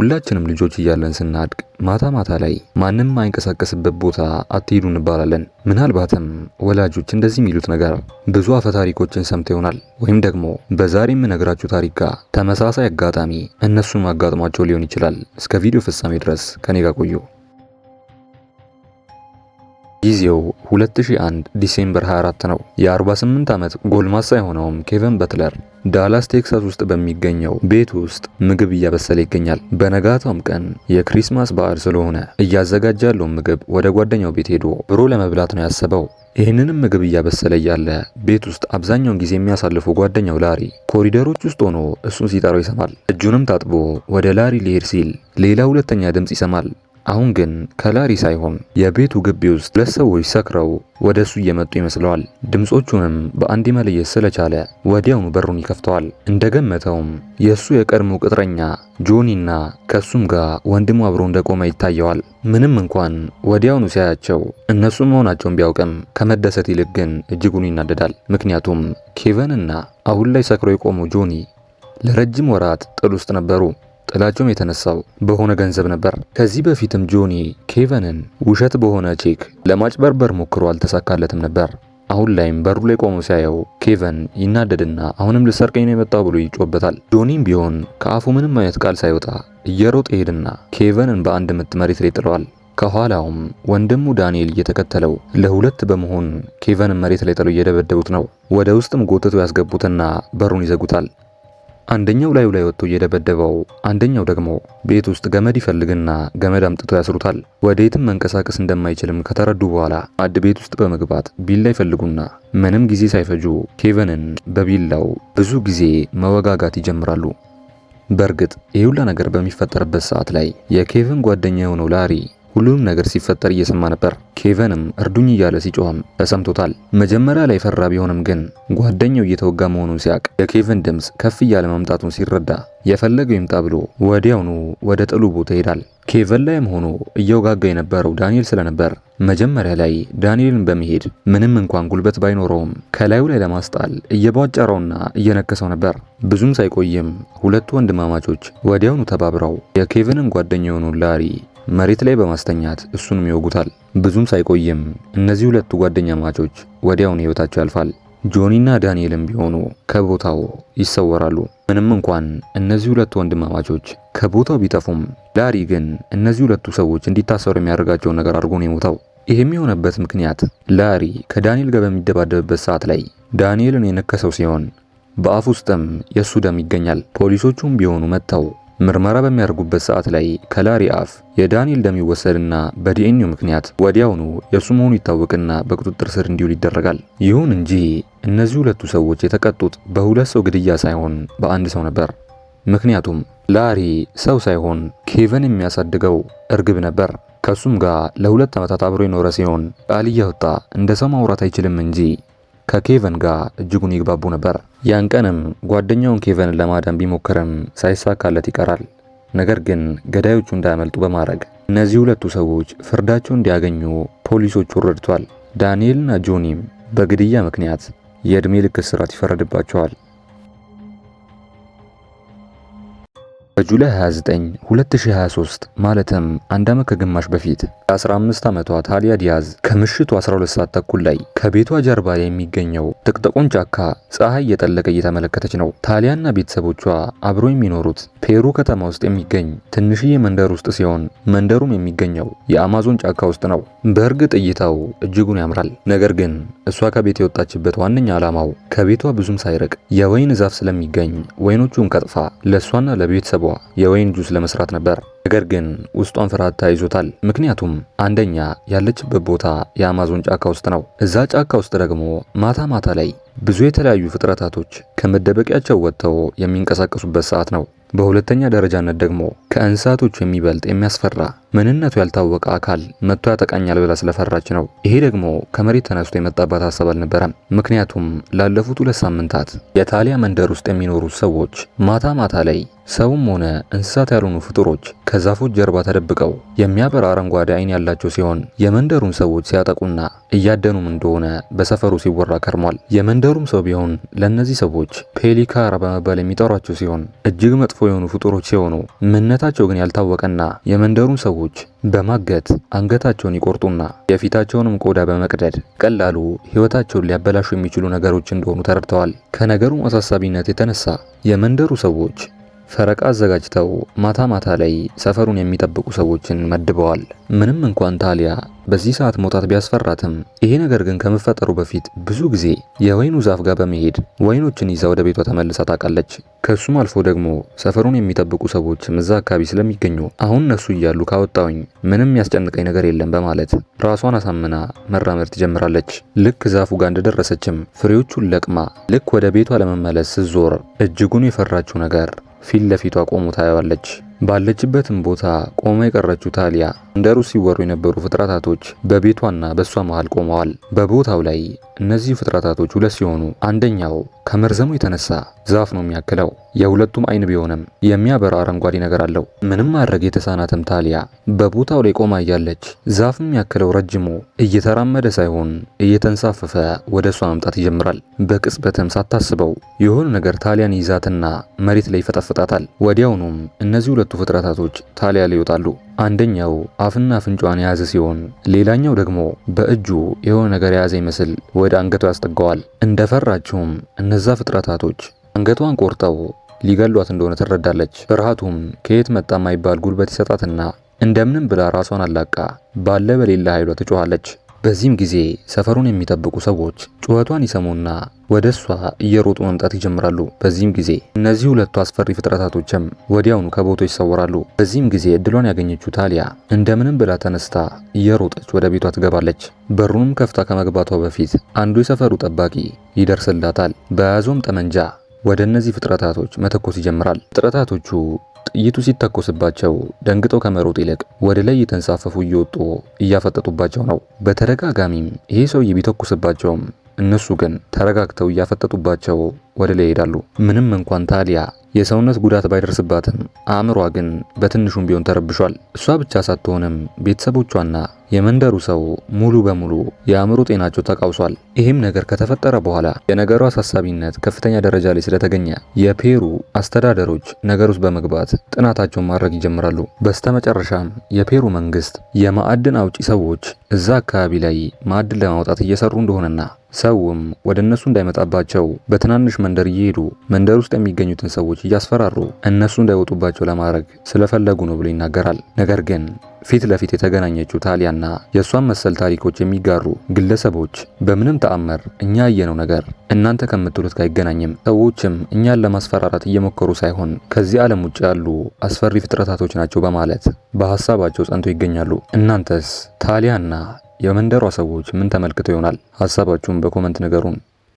ሁላችንም ልጆች እያለን ስናድግ ማታ ማታ ላይ ማንም የማይንቀሳቀስበት ቦታ አትሂዱ እንባላለን። ምናልባትም ወላጆች እንደዚህ የሚሉት ነገር ብዙ አፈ ታሪኮችን ሰምተው ይሆናል። ወይም ደግሞ በዛሬ የምነግራችሁ ታሪክ ጋር ተመሳሳይ አጋጣሚ እነሱም አጋጥሟቸው ሊሆን ይችላል። እስከ ቪዲዮ ፍጻሜ ድረስ ከኔ ጋር ቆዩ። ጊዜው 2001 December 24 ነው። የ48 ዓመት ጎልማሳ የሆነውም ኬቨን በትለር ዳላስ ቴክሳስ ውስጥ በሚገኘው ቤት ውስጥ ምግብ እያበሰለ ይገኛል። በነጋታውም ቀን የ Christmas በዓል ስለሆነ እያዘጋጀ ያለውን ምግብ ወደ ጓደኛው ቤት ሄዶ አብሮ ለመብላት ነው ያሰበው። ይህንንም ምግብ እያበሰለ እያለ ቤት ውስጥ አብዛኛውን ጊዜ የሚያሳልፈው ጓደኛው ላሪ ኮሪደሮች ውስጥ ሆኖ እሱን ሲጠራው ይሰማል። እጁንም ታጥቦ ወደ ላሪ ሊሄድ ሲል ሌላ ሁለተኛ ድምፅ ይሰማል። አሁን ግን ከላሪ ሳይሆን የቤቱ ግቢ ውስጥ ሁለት ሰዎች ሰክረው ወደ እሱ እየመጡ ይመስለዋል። ድምጾቹንም በአንድ መለየት ስለቻለ ወዲያውኑ በሩን ይከፍተዋል። እንደገመተውም የእሱ የቀድሞ ቅጥረኛ ጆኒና ከሱም ጋር ወንድሙ አብሮ እንደቆመ ይታየዋል። ምንም እንኳን ወዲያውኑ ሲያያቸው እነሱ መሆናቸውን ቢያውቅም ከመደሰት ይልቅ ግን እጅጉን ይናደዳል። ምክንያቱም ኬቨንና አሁን ላይ ሰክሮ የቆመው ጆኒ ለረጅም ወራት ጥል ውስጥ ነበሩ። ጥላቸውም የተነሳው በሆነ ገንዘብ ነበር። ከዚህ በፊትም ጆኒ ኬቨንን ውሸት በሆነ ቼክ ለማጭበርበር ሞክሮ አልተሳካለትም ነበር። አሁን ላይም በሩ ላይ ቆሞ ሲያየው ኬቨን ይናደድና አሁንም ልሰርቀኝ ነው የመጣው ብሎ ይጮህበታል። ጆኒም ቢሆን ከአፉ ምንም አይነት ቃል ሳይወጣ እየሮጠ ይሄድና ኬቨንን በአንድ ምት መሬት ላይ ጥለዋል። ከኋላውም ወንድሙ ዳንኤል እየተከተለው ለሁለት በመሆን ኬቨንን መሬት ላይ ጥለው እየደበደቡት ነው። ወደ ውስጥም ጎትተው ያስገቡትና በሩን ይዘጉታል። አንደኛው ላዩ ላይ ወጥቶ እየደበደበው፣ አንደኛው ደግሞ ቤት ውስጥ ገመድ ይፈልግና ገመድ አምጥቶ ያስሩታል። ወዴትም መንቀሳቀስ እንደማይችልም ከተረዱ በኋላ ማድ ቤት ውስጥ በመግባት ቢላ ይፈልጉና ምንም ጊዜ ሳይፈጁ ኬቨንን በቢላው ብዙ ጊዜ መወጋጋት ይጀምራሉ። በእርግጥ ይህ ሁላ ነገር በሚፈጠርበት ሰዓት ላይ የኬቨን ጓደኛ የሆነው ላሪ ሁሉንም ነገር ሲፈጠር እየሰማ ነበር። ኬቨንም እርዱኝ እያለ ሲጮህም ተሰምቶታል። መጀመሪያ ላይ ፈራ ቢሆንም ግን ጓደኛው እየተወጋ መሆኑን ሲያቅ የኬቨን ድምፅ ከፍ እያለ መምጣቱን ሲረዳ የፈለገው ይምጣ ብሎ ወዲያውኑ ወደ ጥሉ ቦታ ይሄዳል። ኬቨን ላይም ሆኖ እየወጋጋ የነበረው ዳንኤል ስለነበር መጀመሪያ ላይ ዳንኤልን በመሄድ ምንም እንኳን ጉልበት ባይኖረውም ከላዩ ላይ ለማስጣል እየቧጨረውና እየነከሰው ነበር። ብዙም ሳይቆይም ሁለቱ ወንድማማቾች ወዲያውኑ ተባብረው የኬቨንን ጓደኛ የሆነውን ላሪ መሬት ላይ በማስተኛት እሱንም ይወጉታል። ብዙም ሳይቆይም እነዚህ ሁለቱ ጓደኛማቾች ወዲያውኑ ህይወታቸው ያልፋል። ጆኒና ዳንኤልም ቢሆኑ ከቦታው ይሰወራሉ። ምንም እንኳን እነዚህ ሁለቱ ወንድማማቾች ከቦታው ቢጠፉም ላሪ ግን እነዚህ ሁለቱ ሰዎች እንዲታሰሩ የሚያደርጋቸውን ነገር አድርጎ ነው የሞተው። ይህም የሆነበት ምክንያት ላሪ ከዳንኤል ጋር በሚደባደብበት ሰዓት ላይ ዳንኤልን የነከሰው ሲሆን በአፍ ውስጥም የእሱ ደም ይገኛል። ፖሊሶቹም ቢሆኑ መጥተው ምርመራ በሚያደርጉበት ሰዓት ላይ ከላሪ አፍ የዳንኤል ደም ይወሰድና በዲኤንኤው ምክንያት ወዲያውኑ የእሱ መሆኑ ይታወቅና በቁጥጥር ስር እንዲውል ይደረጋል። ይሁን እንጂ እነዚህ ሁለቱ ሰዎች የተቀጡት በሁለት ሰው ግድያ ሳይሆን በአንድ ሰው ነበር። ምክንያቱም ላሪ ሰው ሳይሆን ኬቨን የሚያሳድገው እርግብ ነበር። ከሱም ጋር ለ2 ዓመታት አብሮ የኖረ ሲሆን ቃል እያወጣ እንደ ሰው ማውራት አይችልም እንጂ ከኬቨን ጋር እጅጉን ይግባቡ ነበር። ያን ቀንም ጓደኛውን ኬቨንን ለማዳን ቢሞክርም ሳይሳካለት ይቀራል። ነገር ግን ገዳዮቹ እንዳያመልጡ በማድረግ እነዚህ ሁለቱ ሰዎች ፍርዳቸውን እንዲያገኙ ፖሊሶቹ ረድቷል። ዳንኤልና ጆኒም በግድያ ምክንያት የእድሜ ልክ እስራት ይፈረድባቸዋል። በ July 29 2023 ማለትም አንድ ዓመት ከግማሽ በፊት የ15 ዓመቷ ታሊያ ዲያዝ ከምሽቱ 12 ሰዓት ተኩል ላይ ከቤቷ ጀርባ የሚገኘው ጥቅጥቁን ጫካ ፀሐይ እየጠለቀ እየተመለከተች ነው። ታሊያና ቤተሰቦቿ አብሮ የሚኖሩት ፔሩ ከተማ ውስጥ የሚገኝ ትንሽዬ መንደር ውስጥ ሲሆን መንደሩም የሚገኘው የአማዞን ጫካ ውስጥ ነው። በእርግጥ እይታው እጅጉን ያምራል። ነገር ግን እሷ ከቤት የወጣችበት ዋነኛ ዓላማው ከቤቷ ብዙም ሳይርቅ የወይን ዛፍ ስለሚገኝ ወይኖቹን ቀጥፋ ለእሷና ለቤተሰቧ የወይን ጁስ ለመስራት ነበር። ነገር ግን ውስጧን ፍርሃት ተይዞታል። ምክንያቱም አንደኛ ያለችበት ቦታ የአማዞን ጫካ ውስጥ ነው። እዛ ጫካ ውስጥ ደግሞ ማታ ማታ ላይ ብዙ የተለያዩ ፍጥረታቶች ከመደበቂያቸው ወጥተው የሚንቀሳቀሱበት ሰዓት ነው። በሁለተኛ ደረጃነት ደግሞ ከእንስሳቶቹ የሚበልጥ የሚያስፈራ ምንነቱ ያልታወቀ አካል መጥቶ ያጠቃኛል ብላ ስለፈራች ነው። ይሄ ደግሞ ከመሬት ተነስቶ የመጣባት ሀሳብ አልነበረም። ምክንያቱም ላለፉት 2 ሳምንታት የታሊያ መንደር ውስጥ የሚኖሩ ሰዎች ማታ ማታ ላይ ሰውም ሆነ እንስሳት ያልሆኑ ፍጡሮች ከዛፎች ጀርባ ተደብቀው የሚያበራ አረንጓዴ ዓይን ያላቸው ሲሆን የመንደሩን ሰዎች ሲያጠቁና እያደኑም እንደሆነ በሰፈሩ ሲወራ ከርሟል። የመንደሩም ሰው ቢሆን ለእነዚህ ሰዎች ፔሊካራ በመባል የሚጠሯቸው ሲሆን እጅግ መጥፎ የሆኑ ፍጡሮች ሲሆኑ ምንነታቸው ግን ያልታወቀና የመንደሩን ሰዎች በማገት አንገታቸውን ይቆርጡና የፊታቸውንም ቆዳ በመቅደድ ቀላሉ ሕይወታቸውን ሊያበላሹ የሚችሉ ነገሮች እንደሆኑ ተረድተዋል። ከነገሩ አሳሳቢነት የተነሳ የመንደሩ ሰዎች ፈረቃ አዘጋጅተው ማታ ማታ ላይ ሰፈሩን የሚጠብቁ ሰዎችን መድበዋል። ምንም እንኳን ታሊያ በዚህ ሰዓት መውጣት ቢያስፈራትም ይሄ ነገር ግን ከመፈጠሩ በፊት ብዙ ጊዜ የወይኑ ዛፍ ጋር በመሄድ ወይኖችን ይዛ ወደ ቤቷ ተመልሳ ታውቃለች። ከሱም አልፎ ደግሞ ሰፈሩን የሚጠብቁ ሰዎችም እዛ አካባቢ ስለሚገኙ አሁን እነሱ እያሉ ካወጣውኝ ምንም ያስጨንቀኝ ነገር የለም በማለት ራሷን አሳምና መራመድ ትጀምራለች። ልክ ዛፉ ጋር እንደደረሰችም ፍሬዎቹን ለቅማ ልክ ወደ ቤቷ ለመመለስ ስትዞር እጅጉን የፈራችው ነገር ፊት ለፊቷ ቆሞ ታየዋለች። ባለችበትም ቦታ ቆማ የቀረችው ታሊያ መንደሩ ሲወሩ የነበሩ ፍጥረታቶች በቤቷና በእሷ መሃል ቆመዋል። በቦታው ላይ እነዚህ ፍጥረታቶች ሁለት ሲሆኑ አንደኛው ከመርዘሙ የተነሳ ዛፍ ነው የሚያክለው። የሁለቱም አይን ቢሆንም የሚያበራ አረንጓዴ ነገር አለው። ምንም ማድረግ የተሳናትም ታሊያ በቦታው ላይ ቆማ እያለች ዛፍ የሚያክለው ረጅሙ እየተራመደ ሳይሆን እየተንሳፈፈ ወደ እሷ መምጣት ይጀምራል። በቅጽበትም ሳታስበው የሆነ ነገር ታሊያን ይዛትና መሬት ላይ ይፈጠፍጣታል። ወዲያውኑም እነዚህ ሁለቱ ፍጥረታቶች ታሊያ ላይ ይወጣሉ። አንደኛው አፍና አፍንጫዋን የያዘ ሲሆን ሌላኛው ደግሞ በእጁ የሆነ ነገር የያዘ ይመስል ወደ አንገቷ ያስጠጋዋል። እንደፈራችውም እነዛ ፍጥረታቶች አንገቷን ቆርጠው ሊገሏት እንደሆነ ትረዳለች። ፍርሃቱም ከየት መጣ የማይባል ጉልበት ይሰጣትና እንደምንም ብላ ራሷን አላቃ ባለ በሌላ ኃይሏ ትጮኻለች። በዚህም ጊዜ ሰፈሩን የሚጠብቁ ሰዎች ጩኸቷን ይሰሙና ወደ እሷ እየሮጡ መምጣት ይጀምራሉ። በዚህም ጊዜ እነዚህ ሁለቱ አስፈሪ ፍጥረታቶችም ወዲያውኑ ከቦታው ይሰወራሉ። በዚህም ጊዜ እድሏን ያገኘችው ታሊያ እንደምንም ብላ ተነስታ እየሮጠች ወደ ቤቷ ትገባለች። በሩንም ከፍታ ከመግባቷ በፊት አንዱ የሰፈሩ ጠባቂ ይደርስላታል። በያዘውም ጠመንጃ ወደ እነዚህ ፍጥረታቶች መተኮስ ይጀምራል። ፍጥረታቶቹ ጥይቱ ሲተኮስባቸው ደንግጠው ከመሮጥ ይልቅ ወደ ላይ እየተንሳፈፉ እየወጡ እያፈጠጡባቸው ነው። በተደጋጋሚም ይሄ ሰውዬ ቢተኩስባቸውም እነሱ ግን ተረጋግተው እያፈጠጡባቸው ወደ ላይ ይሄዳሉ። ምንም እንኳን ታሊያ የሰውነት ጉዳት ባይደርስባትም አእምሯ ግን በትንሹም ቢሆን ተረብሿል። እሷ ብቻ ሳትሆንም ቤተሰቦቿና የመንደሩ ሰው ሙሉ በሙሉ የአእምሮ ጤናቸው ተቃውሷል። ይህም ነገር ከተፈጠረ በኋላ የነገሩ አሳሳቢነት ከፍተኛ ደረጃ ላይ ስለተገኘ የፔሩ አስተዳደሮች ነገር ውስጥ በመግባት ጥናታቸውን ማድረግ ይጀምራሉ። በስተመጨረሻም የፔሩ መንግስት የማዕድን አውጪ ሰዎች እዛ አካባቢ ላይ ማዕድን ለማውጣት እየሰሩ እንደሆነና ሰውም ወደ እነሱ እንዳይመጣባቸው በትናንሽ መንደር እየሄዱ መንደር ውስጥ የሚገኙትን ሰዎች እያስፈራሩ እነሱ እንዳይወጡባቸው ለማድረግ ስለፈለጉ ነው ብሎ ይናገራል። ነገር ግን ፊት ለፊት የተገናኘችው ታሊያና የእሷን መሰል ታሪኮች የሚጋሩ ግለሰቦች በምንም ተአምር እኛ ያየነው ነገር እናንተ ከምትሉት ጋር አይገናኝም፣ ሰዎችም እኛን ለማስፈራራት እየሞከሩ ሳይሆን ከዚህ ዓለም ውጭ ያሉ አስፈሪ ፍጥረታቶች ናቸው በማለት በሀሳባቸው ጸንቶ ይገኛሉ። እናንተስ ታሊያና የመንደሯ ሰዎች ምን ተመልክተው ይሆናል? ሀሳባችሁን በ comment ንገሩን።